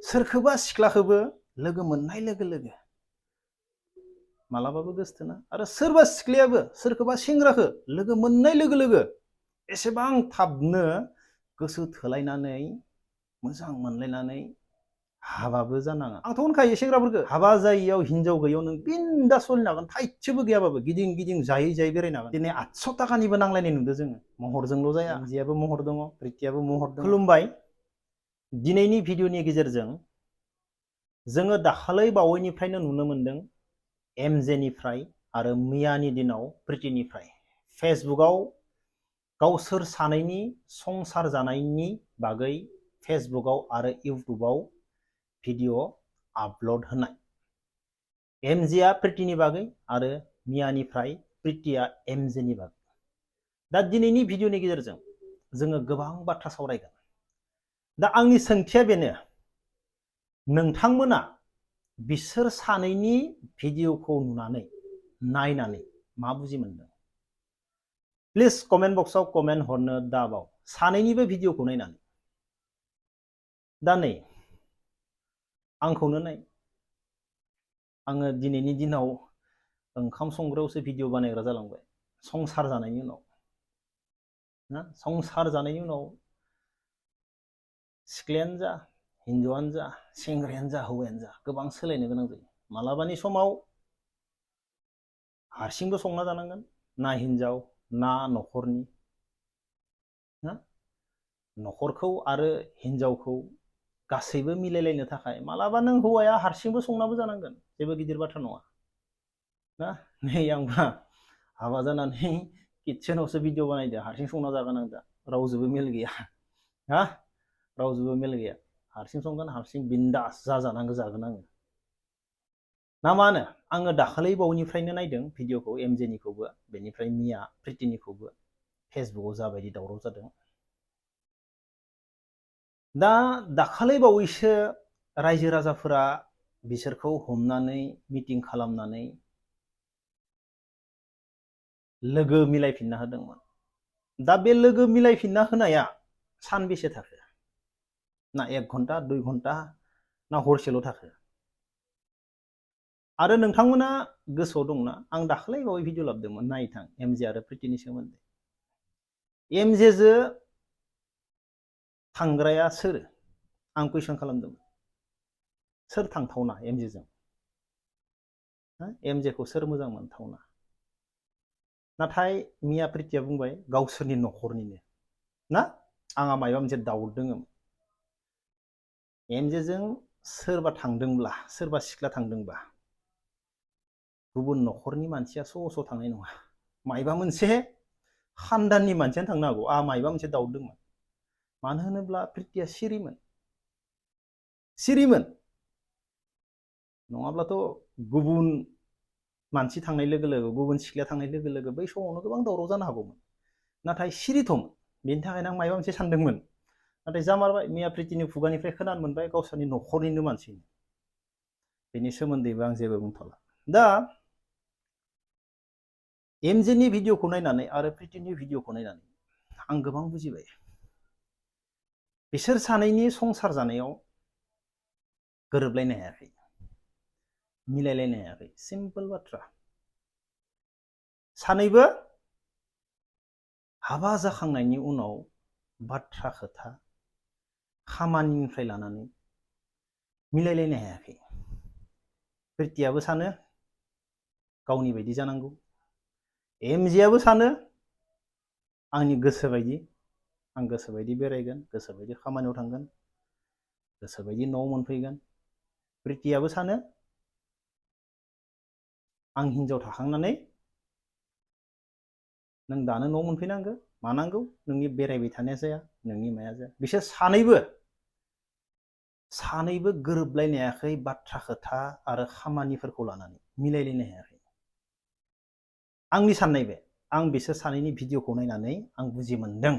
सोरखौबा सिख्लाखौबो लोगो मोननाय लोगो लोगो मालाबाबो गोसथोना आरो सोरबा सिख्लायाबो सोरखौबा सेंग्राखौ लोगो मोननाय लोगो लोगो एसेबां थाबनो गोसो थोलायनानै मोजां मोनलायनानै हाबाबो जानाङा। आंथ' होनखायो सेंग्राफोरखौ हाबा जायियाव हिनजाव गैयियाव नों बिन्दास सोलिनो हागोन, थाइसेबो गैयाबाबो गिदिं गिदिं जायै जायै बेरायनो हागोन। दिनै 800 थाखानिबो नांलायनाय नुदों जोङो। महरजोंल' जाया, एमजेआबो महर दङ, प्रितियाबो महर दङ। खुलुमबाय। दिनैनि भिडिअनि गेजेरजों जोङो दाखालै बावैनिफ्रायनो नुनो मोनदों एमजेनिफ्राय आरो मैयानि दिनाव प्रितिनिफ्राय फेसबुकआव गावसोर सानैनि संसार जानायनि बागै फेसबुकआव आरो इउटुबाव भिडिअ आपल'ड होनाय। एमजेआ प्रितिनि बागै आरो मियानिफ्राय प्रितिया एमजेनि बागै। दा दिनैनि भिडिअनि गेजेरजों जोङो गोबां बाथ्रा सावरायगोन। दा आंनि सोंथिया बेनो, नोंथांमोना बिसोर सानैनि भिडिअखौ नुनानै नायनानै मा बुजि मोनदों? प्लिज कमेन्ट बक्सआव कमेन्ट हरनो दाबाव, सानैनिबो भिडिअखौ नायनानै। दा नै आंखौनो नाय, आङो दिनैनि दिनाव ओंखाम संग्रायावसो भिडिअ बानायग्रा जालांबाय संसार जानायनि उनाव ना। संसार जानायनि उनाव सिख्लायानो जा हिन्जावानो जा सेंग्रायानो जा हौवायानो जा गोबां सोलायनो गोनां जायो। मालाबानि समाव हारसिंबो संना जानांगोन, ना हिन्जाव ना न'खरनि ना। न'खरखौ आरो हिन्जावखौ गासैबो मिलायलायनो थाखाय मालाबा नों हौवाया हारसिंबो संनाबो जानांगोन, जेबो गिदिर बाथ्रा नङा ना। नै आंबा हाबा जानानै किटचेनावसो भिडिअ बानायदो, हारसिं संना जागोन आं दा, रावजोंबो मेल गैया हा, रावजोंबो मेल गैया। हारसिं संगोन, हारसिं बिन्दास जाजानांगौ जागोन आङो ना मा होनो? आङो दाखालै बावैनिफ्रायनो नायदों भिडिअखौ एमजेनिखौबो, बेनिफ्राय मिया प्रितिनिखौबो फेसबुकआव जाबायदि दावराव जादों। दा दाखालै बावैसो रायजो राजाफोरा बिसोरखौ हमनानै मिटिं खालामनानै लोगो मिलायफिनना होदोंमोन। दा बे लोगो मिलायफिनना होनाया सानबेसे थाखो? ना 1 घन्टा 2 घन्टा ना हरसेल' थाखो? आरो नोंथांमोना गोसोआव दंना, आं दाखालै बावै भिडिअ लाबोदोंमोन, नायथां एमजे आरो प्रितिनि सोमोन्दै। एमजेजो थांग्राया सोर? आं कुइसन खालामदोंमोन। सोर थांथावना एमजेजों? एमजेखौ सोर मोजां मोनथावना? नाथाय मिया प्रितिया बुंबाय गावसोरनि न'खरनिनो ना। आंहा माबा मोनसे दाउट दोङो। एमजेजों सोरबा थांदोंब्ला, सोरबा सिख्ला थांदोंबा गुबुन न'खरनि मानसिया स' थांनाय नङा, मायबा मोनसे खानदाननि मानसियानो थांनो हागौ। आंहा मायबा मोनसे दाउट दंमोन। मानो होनोब्ला प्रितिया सिरिमोन, सिरिमोन। नङाब्लाथ' गुबुन मानसि थांनाय लोगो लोगो, गुबुन सिख्लाया थांनाय लोगो लोगो बै समावनो गोबां दावराव जानो हागौमोन। नाथाय सिरिथ'मोन, बेनि थाखायनो आं मायबा मोनसे सानदोंमोन। नाथाय जामारबाय, मिया प्रितिनि खुगानिफ्राय खोनानो मोनबाय गावसोरनि न'खरनिनो मानसि। बेनि सोमोन्दैबो आं जेबो बुंथ'ला। दा एमजेनि भिडिअखौ नायनानै आरो प्रितिनि भिडिअखौ नायनानै आं गोबां बुजिबाय। बिसोर सानैनि संसार जानायाव गोरोबलायनो हायाखै, मिलायलायनो हायाखै। सिम्पोल बाथ्रा। सानैबो हाबा जाखांनायनि उनाव बाथ्रा खोथा खामानिनिफ्राय लानानै मिलायलायनो हायाखै। प्रितियाबो सानो गावनि बायदि जानांगौ, एमजेआबो सानो आंनि गोसो बायदि, आं गोसो बायदि बेरायगोन, गोसो बायदि खामानियाव थांगोन, गोसो बायदि न'आव मोनफैगोन। प्रितियाबो सानो आं हिनजाव थाखांनानै नों दानो न'आव मोनफैनांगौ, मानांगौ, नोंनि बेरायबाय थानाया जाया, नोंनि माया जाया। बिसोर सानैबो गोरोबलायनो हायाखै बाथ्रा खोथा आरो खामानिफोरखौ लानानै मिलायलायनो हायाखै। आंनि साननाय बे, आं बिसोर सानैनि भिडिअखौ नायनानै आं बुजि मोनदों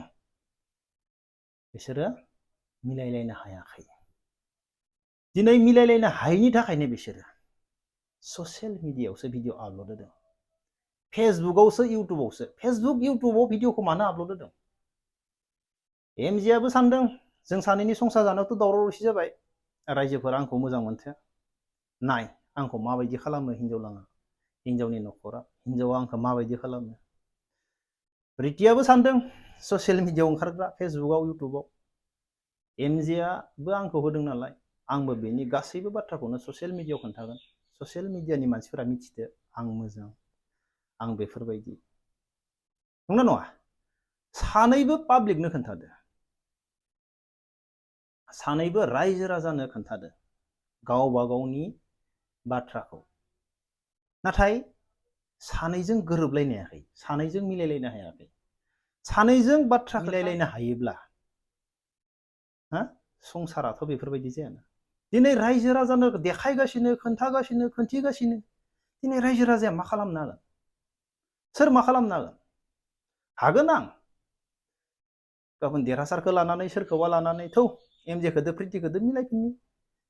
बिसोरो मिलायलायनो हायाखै। दिनै मिलायलायनो हायैनि थाखायनो बिसोरो ससियेल मिडियायावसो भिडिअ आपल'ड होदों, फेसबुकआवसो इउटुबावसो। फेसबुक इउटुबाव भिडिअखौ मानो आपल'ड होदों? एमजेआबो सानदों जों सानैनि संसार जानायावथ' दावराव दावसि जाबाय, रायजोफोरा आंखौ मोजां मोनथो नाय आंखौ माबायदि खालामो हिनजाव लाङा हिनजावनि न'खरा हिनजावा आंखौ माबायदि खालामो रितियाबो सानदों ससियेल मिडियायाव ओंखारग्रा फेसबुकआव इउटुबाव एमजेआबो आंखौ होदों नालाय आंबो बेनि गासैबो बाथ्राखौनो ससियेल मिडियायाव खोन्थागोन ससियेल मिडियानि मानसिफोरा मिथिदो आं मोजां आं बेफोरबायदि नंगौना नङा सानैबो पाब्लिकनो खोन्थादो सानैबो रायजो राजानो खोन्थादो गावबा गावनि बाथ्राखौ नाथाय सानैजों गोरोबलायनो हायाखै सानैजों मिलायलायनो हायाखै सानैजों बाथ्रा मिलायलायनो हायोब्ला संसाराथ' बेफोरबायदि जायाना दिनै रायजो राजानो देखायगासिनो खोन्थागासिनो खोन्थिगासिनो दिनै रायजो राजाया मा खालामनो हागोन सोर मा खालामनो हागोन आं गाबोन देरहासारखौ लानानै सोरखौबा लानानै थौ एमजेखौदो प्रितिखौदो मिलायफिननि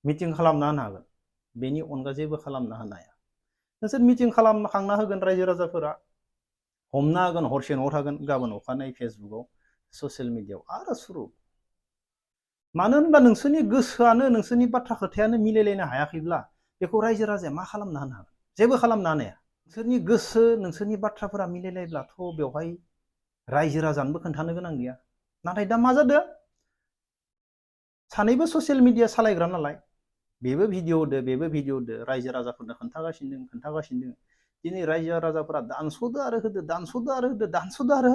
मिटिं खालामना होनो हागोन बेनि अनगा जेबो खालामना होनो हाया नोंसोर मिटिं खालामखांना होगोन रायजो राजाफोरा हमना होगोन हरसे न'आव थागोन गाबोन अखानायै फेसबुकआव ससियेल मिडियायाव आरो सुरु मानो होनबा नोंसोरनि गोसोआनो नोंसोरनि बाथ्रा खोथायानो मिलायलायनो हायाखैब्ला बेखौ रायजो राजाया मा खालामना होनो हागोन जेबो खालामना होनो हाया नोंसोरनि गोसो नोंसोरनि बाथ्राफोरा मिलायलायब्लाथ' बेवहाय रायजो राजानोबो खोन्थानो गोनां गैया नाथाय दा मा जादों सानैबो ससियेल मिडिया सालायग्रा नालाय बेबो भिडिअ होदो रायजो राजाफोरनो खोन्थागासिनो दिनै रायजो राजाफोरा दानस'दो आरो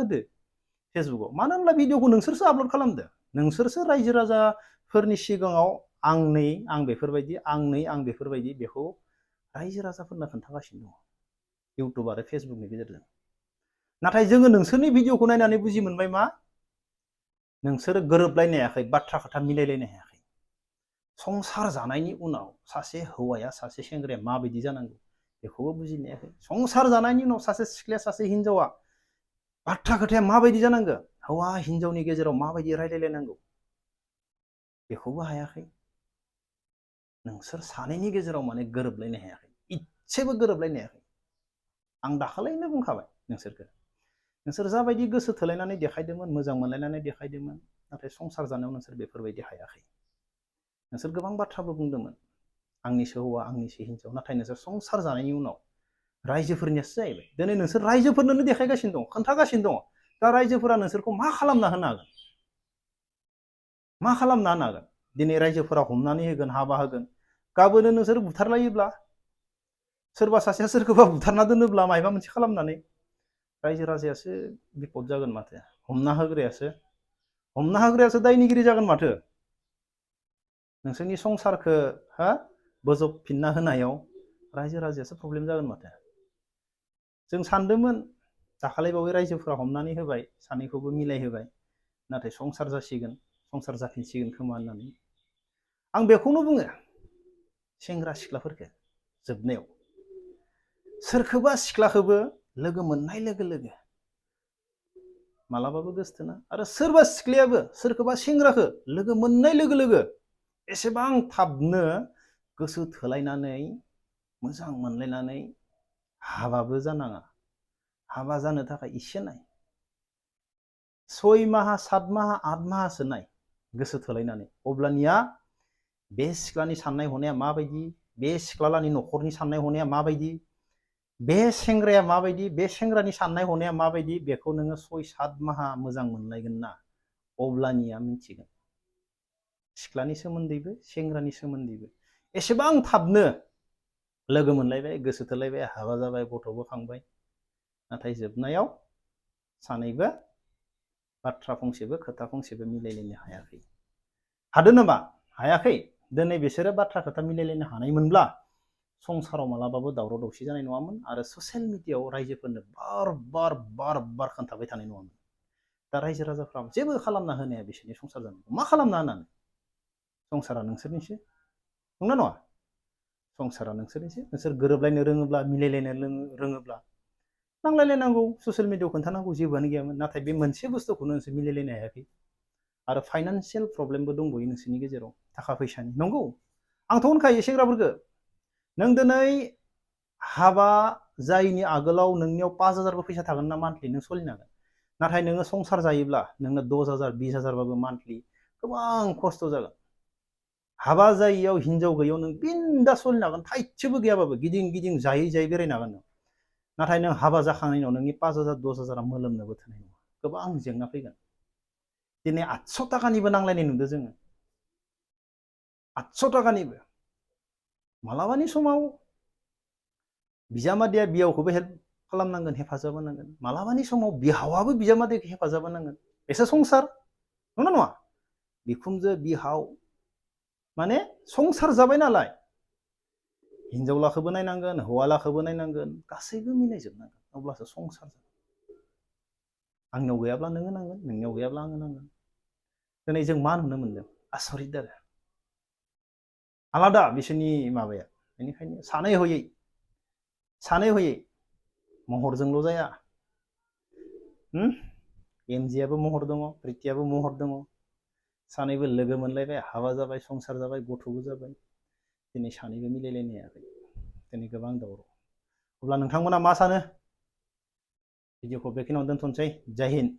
होदो फेसबुकआव मानो होनब्ला भिडिअखौ नोंसोरसो आपल'ड खालामदो नोंसोरसो रायजो राजाफोरनि सिगाङाव आं बेफोरबायदि बेखौ रायजो राजाफोरनो खोन्थागासिनो दङ इउटुब आरो फेसबुकनि गेजेरजों नाथाय जोङो नोंसोरनि भिडिअखौ नायनानै बुजि मोनबाय मा नोंसोरो गोरोबलायनो हायाखै बाथ्रा खोथा मिलायलायनो हायाखै संसार जानायनि उनाव सासे हौवाया सासे सेंग्राया माबायदि जानांगौ बेखौबो बुजिनो हायाखै संसार जानायनि उनाव सासे सिख्लाया सासे हिनजावा बाथ्रा खोथाया माबायदि जानांगौ हौवा हिनजावनि गेजेराव माबायदि रायलायलायनांगौ बेखौबो हायाखै नोंसोर सानैनि गेजेराव माने गोरोबलायनो हायाखै इसेबो गोरोबलायनो हायाखै आं दाखालिनो बुंखाबाय नोंसोर जाबायदि गोसो थोलायनानै देखायदोंमोन मोजां मोनलायनानै देखायदोंमोन नाथाय संसार जानायाव नोंसोर बेफोरबायदि हायाखै नोंसोर गोबां बाथ्राबो बुंदोंमोन आंनिसो हौवा आंनिसो हिनजाव नाथाय नोंसोर संसार जानायनि उनाव रायजोफोरनियासो जाहैबाय दिनै नोंसोर रायजोफोरनोनो देखायगासिनो दं खोन्थागासिनो दङ दा रायजोफोरा नोंसोरखौ मा खालामना होनो हागोन दिनै रायजोफोरा हमनानै होगोन हाबा होगोन गाबोनो नोंसोर बुथारलायोब्ला सोरबा सासेया सोरखौबा बुथारना दोनोब्ला मायबा मोनसे खालामनानै रायजो राजायासो बिपद जागोन माथो हमना होग्रायासो दायनिगिरि जागोन माथो नोंसोरनि संसारखौ बोजबफिनना होनायाव रायजो राजायासो प्रब्लेम जागोन माथो जों सानदोंमोन दाखालिबावै रायजोफोरा हमनानै होबाय सानैखौबो मिलायहोबाय नाथाय संसार जाफिनसिगोन खोमा होननानै आं बेखौनो बुङो सेंग्रा सिख्लाफोरखौ जोबनायाव सोरखौबा सिख्लाखौबो लोगो मोननाय लोगो लोगो मालाबाबो गोसथोना आरो सोरबा सिख्लायाबो सोरखौबा सेंग्राखौ लोगो मोननाय लोगो लोगो एसेबां थाबनो गोसो थोलायनानै मोजां मोनलायनानै हाबाबो जानाङा हाबा जानो थाखाय इसे नाय 6 माहा 7 माहा 8 माहासो नाय गोसो थोलायनानै अब्लानिया बे सिख्लानि साननाय हनाया माबायदि बे सिख्लालानि न'खरनि साननाय हनाया माबायदि बे सेंग्राया माबायदि बे सेंग्रानि साननाय हनाया माबायदि बेखौ नोङो 6-7 माहा मोजां मोनलायगोन ना अब्लानिया मिथिगोन सिख्लानि सोमोन्दैबो सेंग्रानि सोमोन्दैबो एसेबां थाबनो लोगो मोनलायबाय गोसो थोलायबाय हाबा जाबाय गथ'बो खांबाय नाथाय जोबनायाव सानैबो बाथ्रा फंसेबो खोथा फंसेबो मिलायलायनो हायाखै हादों नामा हायाखै दिनै बिसोरो बाथ्रा खोथा मिलायलायनो हानायमोनब्ला संसाराव मालाबाबो दावराव दावसि जानाय नङामोन आरो ससियेल मिडियायाव रायजोफोरनो बार बार खोन्थाबाय थानाय नङामोन दा रायजो राजाफ्रा जेबो खालामना होनो हाया बिसोरनि संसार जानायखौ मा खालामना होनानै संसारा नोंसोरनिसो नंगौना नङा संसारा नोंसोरनिसो नोंसोर गोरोबलायनो रोङोब्ला मिलायलायनो रोङोब्ला नांलायलायनांगौ ससियेल मिडियायाव खोन्थानांगौ जेबोआनो गैयामोन नाथाय बे मोनसे बुस्थुखौनो नोंसोर मिलायलायनो हायाखै आरो फाइनान्सियेल प्रब्लेमबो दंबयो नोंसोरनि गेजेराव थाखा फैसानि नंगौ आंथ' होनखायो सेंग्राफोरखौ नों दिनै हाबा जायैनि आगोलाव नोंनियाव 5,000 फैसा थागोन ना मान्थलि नों सोलिनो हागोन नाथाय नोङो संसार जायोब्ला नोंनो 10,000 20,000 बाबो मान्थलि गोबां खस्थ' जागोन हाबा जायैयाव हिनजाव गैयैयाव नों बिन्दास सोलिनो हागोन थाइसेबो गैयाबाबो गिदिं गिदिं जायै जायै बेरायनो हागोन नों नाथाय नों हाबा जाखांनायनि उनाव नोंनि 5,000 10,000 मोलोमनोबो थोनाय नङा गोबां जेंना फैगोन दिनै 800 थाखानिबो नांलायनाय नुदों जोङो 800 थाखानिबो मालाबानि समाव बिजामादैया बिहावखौबो हेल्प खालामनांगोन हेफाजाब होनांगोन मालाबानि समाव बिहावाबो बिजामादैखौ हेफाजाब होनांगोन एसे संसार नंगौना नङा बिखुनजो बिहाव माने संसार जाबाय नालाय हिनजावलाखौबो नायनांगोन हौवालाखौबो नायनांगोन गासैबो मिलायजोबनांगोन अब्लासो संसार जागोन आंनियाव गैयाब्ला नोङो नांगोन नोंनियाव गैयाब्ला आङो नांगोन दिनै जों मा नुनो मोनदों आसरित आरो आलादा बिसोरनि माबाया बेनिखायनो सानै हयै महरजोंल' जाया एमजिआबो महर दङ प्रितियाबो महर दङ सानैबो लोगो मोनलायबाय हाबा जाबाय संसार जाबाय गथ'बो जाबाय दिनै सानैबो मिलायलायनो हायाखै दिनै गोबां दावराव अब्ला नोंथांमोना मा सानो भिडिअखौ बेखिनियावनो दोनथ'नोसै जय हिन्द